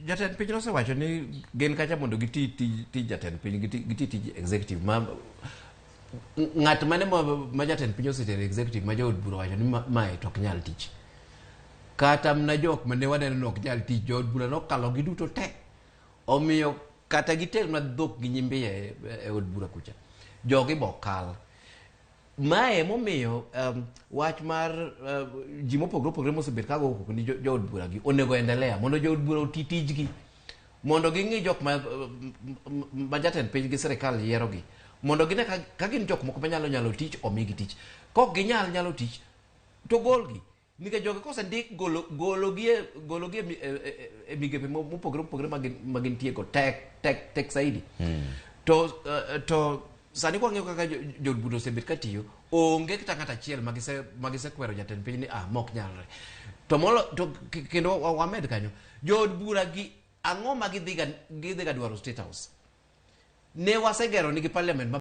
Jatend piny nosewacho ni gin kacha mondo giti tij jatend piny, giti tij executive. Ma ng'at mane ma jatend piny osetero executive ma jood bura wacho ni mae to ok nyal tich? Kata mana jok mane waneno ni ok nyal tich, jood bura nokalo gi duto te. Omiyo kata giter mana dhok gi nyimbiye e od bura kucha, jogi bo kal. Mae momiyo wach mar ji mopogore opogore mosebet ka go koko ni jood bura gi onego endelea mondo jood bura oti tijgi, mondo ging'i jok ma jatend piny gi sirikal yierogi, mondo gine ka gin jok moko manyalo nyalo tich, omigi tich. Kok ginyal nyalo tich, to golgi, nikech jogi kosendik, gologi e migepe mopogore opogore ma gintie go tek tek tek saidi. To sani kwang'iyo kaka jood bura osebet ka tiyo, onge kata ng'at achiel magisekwero jatend piny ni ah, mok nyalre. To molo to kendo wamed kanyo, jood bura gi ang'o ma gidhiga dwaro State House? Ne wasegero nigi parliament.